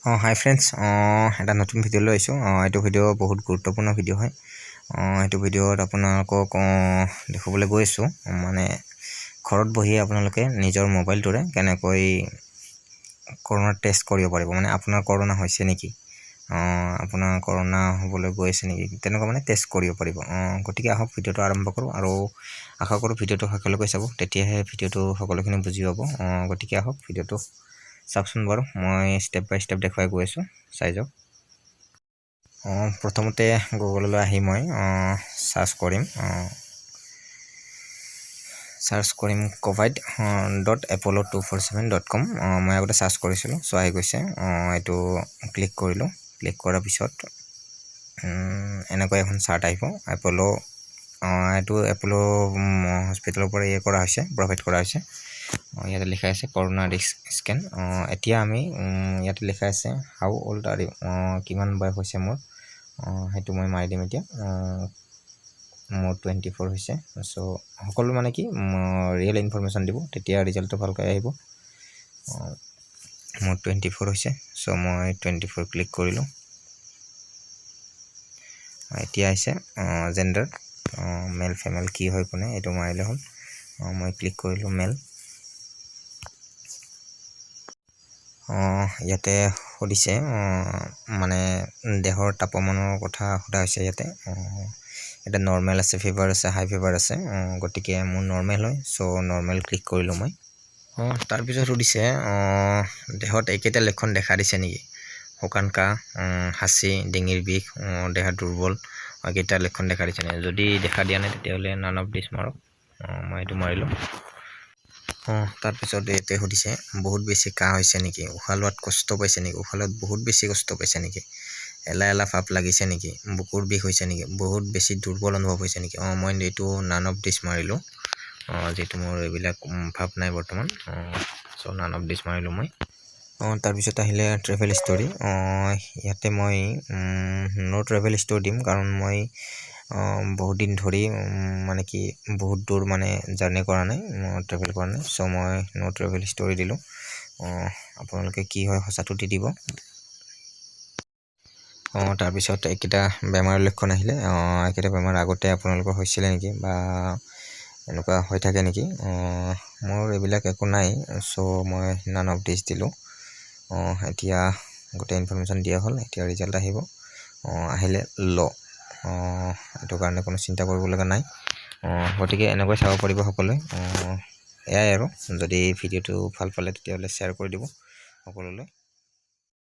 অঁ, হাই ফ্ৰেণ্ডছ, এটা নতুন ভিডিঅ' লৈ আহিছোঁ। এইটো ভিডিঅ' বহুত গুৰুত্বপূৰ্ণ ভিডিঅ' হয়। এইটো ভিডিঅ'ত আপোনালোকক দেখুৱাবলৈ গৈ আছোঁ, মানে ঘৰত বহিয়ে আপোনালোকে নিজৰ মোবাইলটোৰে কেনেকৈ কৰোণা টেষ্ট কৰিব পাৰিব, মানে আপোনাৰ কৰোণা হৈছে নেকি, আপোনাৰ কৰোণা হ'বলৈ গৈ আছে নেকি, তেনেকুৱা মানে টেষ্ট কৰিব পাৰিব। গতিকে আহক, ভিডিঅ'টো আৰম্ভ কৰোঁ আৰু আশা কৰোঁ ভিডিঅ'টো শেষলৈকে চাব, তেতিয়াহে ভিডিঅ'টো সকলোখিনি বুজি পাব। গতিকে আহক, ভিডিঅ'টো চাওকচোন বাৰু। মই ষ্টেপ বাই ষ্টেপ দেখুৱাই গৈ আছোঁ, চাই যাওক। প্ৰথমতে গুগললৈ আহি মই চাৰ্চ কৰিম covid.apollo247.com। মই আগতে চাৰ্চ কৰিছিলোঁ, চ' আহি গৈছে। এইটো ক্লিক কৰিলোঁ। ক্লিক কৰাৰ পিছত এনেকৈ এখন চাৰ্ট আহিব। এপল', এইটো এপল' হস্পিটেলৰ পৰা ইয়ে কৰা হৈছে, প্ৰভাইড কৰা হৈছে। ইয়াতে লিখা আছে কৰোণা ৰিস্ক স্কেন। এতিয়া আমি ইয়াতে লিখা আছে "How old are you?" কিমান বয়স হৈছে মোৰ, সেইটো মই মাৰি দিম। এতিয়া মোৰ 24 হৈছে। চ' সকলো মানে কি ৰিয়েল ইনফৰমেশ্যন দিব, তেতিয়া ৰিজাল্টটো ভালকৈ আহিব। মোৰ 24 হৈছে, চ' মই 24 ক্লিক কৰিলোঁ। এতিয়া আহিছে জেণ্ডাৰ, মেল, ফিমেল কি হয়, কোনে, এইটো মাৰিলে হ'ল। মই ক্লিক কৰিলোঁ মেল। ইয়াতে সুধিছে, মানে দেহৰ তাপমানৰ কথা সোধা হৈছে ইয়াতে। ইয়াতে নৰ্মেল আছে, ফিভাৰ আছে, হাই ফিভাৰ আছে। গতিকে মোৰ নৰ্মেল হয়, চ' নৰ্মেল ক্লিক কৰিলোঁ মই। তাৰপিছত সুধিছে দেহত এইকেইটা লক্ষণ দেখা দিছে নেকি? শুকান কাহ, হাঁচি, ডিঙিৰ বিষ, দেহত দুৰ্বল, এইকেইটা লক্ষণ দেখা দিছে নেকি? যদি দেখা দিয়া নাই, তেতিয়াহ'লে নান অফ দিছ মাৰক। মই এইটো মাৰিলোঁ। তাৰপিছত ইয়াতে সুধিছে বহুত বেছি কাহ হৈছে নেকি, উশাহ লোৱাত কষ্ট পাইছে নেকি, উশাহ লোৱাত বহুত বেছি কষ্ট পাইছে নেকি, এলাহ এলাহ ভাৱ লাগিছে নেকি, বুকুৰ বিষ হৈছে নেকি, বহুত বেছি দুৰ্বল অনুভৱ হৈছে নেকি? মই এইটো নান অফ দিছ মাৰিলোঁ, যিহেতু মোৰ এইবিলাক ভাৱ নাই বৰ্তমান। চ' নান অফ দিছ মাৰিলোঁ মই। তাৰপিছত আহিলে ট্ৰেভেল হিষ্টৰী। ইয়াতে মই ন' ট্ৰেভেল হিষ্টৰী দিম, কাৰণ মই বহুত দিন ধৰি মানে কি বহুত দূৰ মানে জাৰ্ণি কৰা নাই, ট্ৰেভেল কৰা নাই। চ' মই ন' ট্ৰেভেল হিষ্টৰী দিলোঁ। আপোনালোকে কি হয় সঁচাটো দি দিব। তাৰপিছত এইকেইটা বেমাৰৰ লক্ষণ আহিলে। এইকেইটা বেমাৰ আগতে আপোনালোকৰ হৈছিলে নেকি বা এনেকুৱা হৈ থাকে নেকি? মোৰ এইবিলাক একো নাই, চ' মই নান অফ দিছ দিলোঁ। এতিয়া গোটেই ইনফৰমেশ্যন দিয়া হ'ল। এতিয়া ৰিজাল্ট আহিব। আহিলে ল', এইটো কাৰণে কোনো চিন্তা কৰিব লগা নাই। গতিকে এনেকৈ চাব পাৰিব সকলোৱে। এয়াই আৰু, যদি ভিডিঅ'টো ভাল পালে, তেতিয়াহ'লে শ্বেয়াৰ কৰি দিব সকলোলৈ।